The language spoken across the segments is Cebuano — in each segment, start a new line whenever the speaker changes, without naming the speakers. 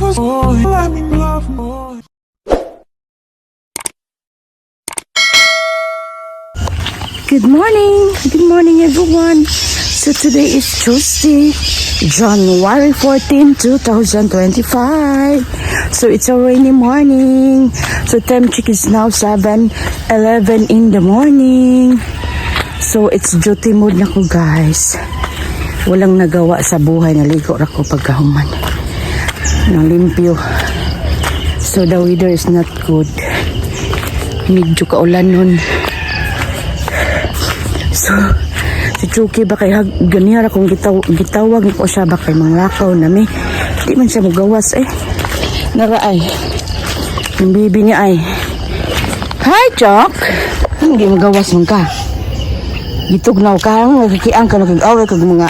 For let me love more.
Good morning! Good morning, everyone! So today is Tuesday, January 14, 2025. So it's a rainy morning. So time check is now 7:11 in the morning. So it's duty mode na ko, guys. Walang nagawa sa buhay. Naligo ra ko pagkahuman. Nang limpyo. So the weather is not good. Medyo kaulan nun. So, si Chucky ba kay ganyan akong gitawag ko siya ba kay manglakaw na mi. Di man siya mugawas eh. Nara ay. Yung baby niya ay. Hi, Chok! Hindi magawas man ka. Gitugnaw ka, nagkikiang ka, nagkag-away kag mga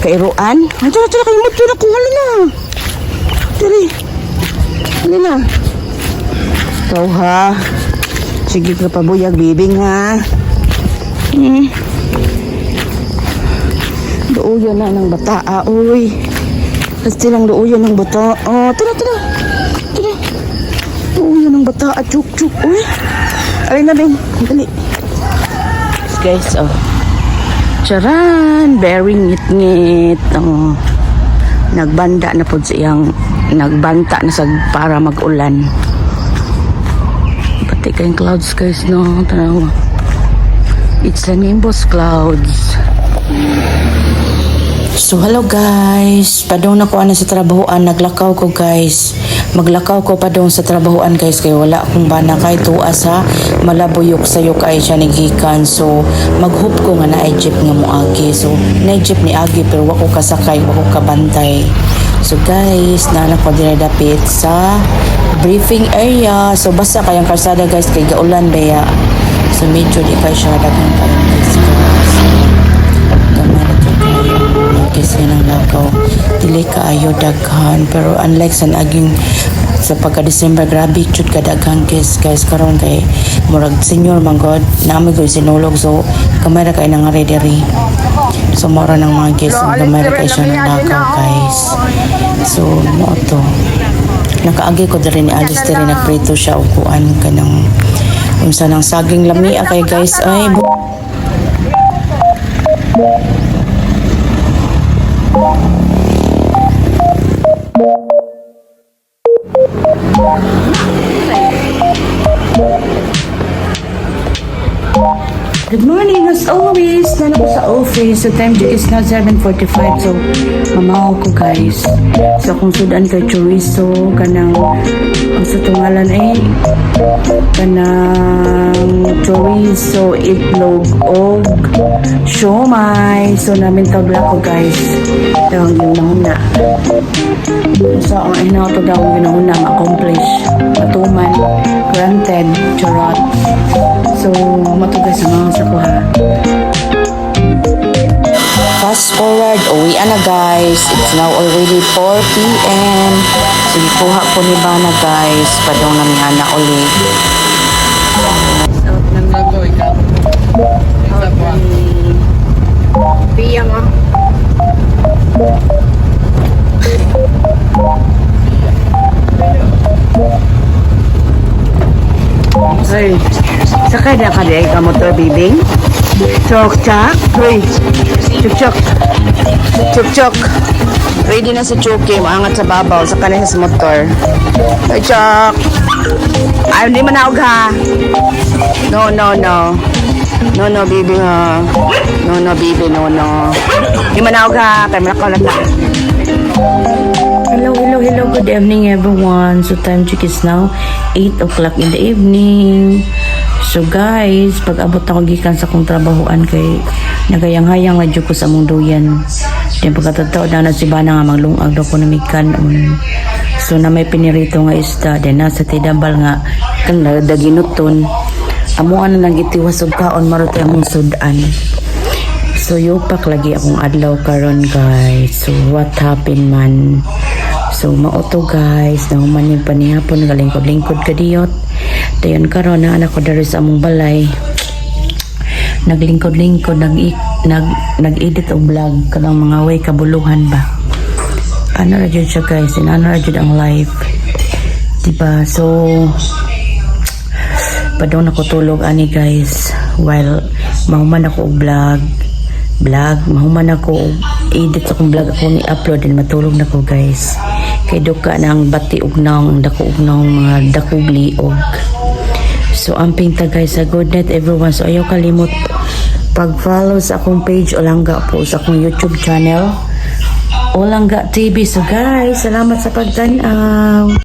kairuan. Andiyan na, kayo mo, na kung na. Dali. Hali na. Ikaw ha. Sige ka pabuyag, bibing ha. Duuyan na ng bata, uy. Kasi lang duuyan ng bata. Oh, tara, tara. Tara. Duuyan ng bata, chuk, chuk, uy. Alin na, Bing. Dali. Guys, oh. Charan, very ngit-ngit. Oh. Nagbanda na po siyang, nagbanta na sa para mag-ulan. Pati kayong clouds, guys, no? Tanawa. It's the nimbus clouds. So hello guys, padung na ko ana sa trabahoan, naglakaw ko, guys. Maglakaw ko padung sa trabahoan, guys, kay wala akong bana kay tuwa sa Malabuyok sayo kay siya ni gikan. So maghope ko nga naay jeep nga moagi. So naay jeep ni agi pero wa ko kasakay, wa ko kabantay. So guys, naa ko dira dapit sa briefing area. So basta kayang kalsada, guys, kay gaulan baya. So medyo di kay siya daghan kayo, guys. Gamay na jud kayo. Guys, yan ang lakaw. Dili kaayo daghan pero unlike sa naging sa pagka December, grabe jud kadaghan guys guys karon kay murag senior man god naami ko sinulog, so gamay ra kay nangari diri. So mora ng mga guys, gamay ra kay siya ng lakaw, guys. So mo to nakaagi ko diri ni Alice diri, nagprito siya og kuan, kanang unsa nang saging, lamia kay, guys, ay. Good morning, as always. Naa ko sa office. The time check is now 7:45. So, mamaw ko, guys. So, akong sudan kay chorizo, kanang, ang sa tungalan ay, kanang chorizo, itlog, og siomay. So, namin tabla ko, guys. Ito ang ginahuna. So, ang ina to daw ang ginahuna, ma-accomplish. Matuman. Granted. Charot. So, matugas sa mga sa kuha. Fast forward, uwi na, guys. It's now already 4 p.m. So, kuha ko ni Bana, guys. Padong nami ana uli. Out na mi. Out na mi. Piyang ah. Ay, sakay na ka di ka motor, bibing? Chok chak, uy. Chok chok. Chok chok. Ready na si Chucky, maangat sa babaw, sa kanin sa motor. Ay, Chok. Ay, hindi man ha. No, no, no. No, no, baby ha. No, no, baby, no, no. Hindi man ha, kaya malakaw na ta. Hello, hello, hello. Good evening, everyone. So, time check is now 8 o'clock in the evening. So, guys, pag abot ako gikan sa akong trabahoan kay nagayang-hayang na jud ko sa among duyan. Then pagkatotoo na na si Bana nga maglungag daw ko na may kanon. So, na may pinirito nga isda. Then nasa tidabal nga kan daginuton. Amuan na lang itiwas og kaon marote among sudan. So, yupak lagi akong adlaw karon, guys. So, what happened man? So, mao to, guys. Nahuman yung panihapon. Galingkod-lingkod kadiyot. Dayon karon na anak ko diri sa among balay. Naglingkod-lingkod, nag nag nag-edit og vlog kanang mga way kabuluhan ba. Ano ra jud siya, guys, inana ra jud ang life. Diba? So, padong nako tulog ani, guys, while mahuman ako og vlog, mahuman ako og edit sa akong vlog, akong i-upload and matulog na ko, guys, kay duka na ang bati og naong dako og naong mga dakog liog. So amping ta, guys, sa good night, everyone. So ayaw kalimot pag-follow sa akong page Olangga po sa akong YouTube channel, Olangga TV. So guys, salamat sa pagtanaw.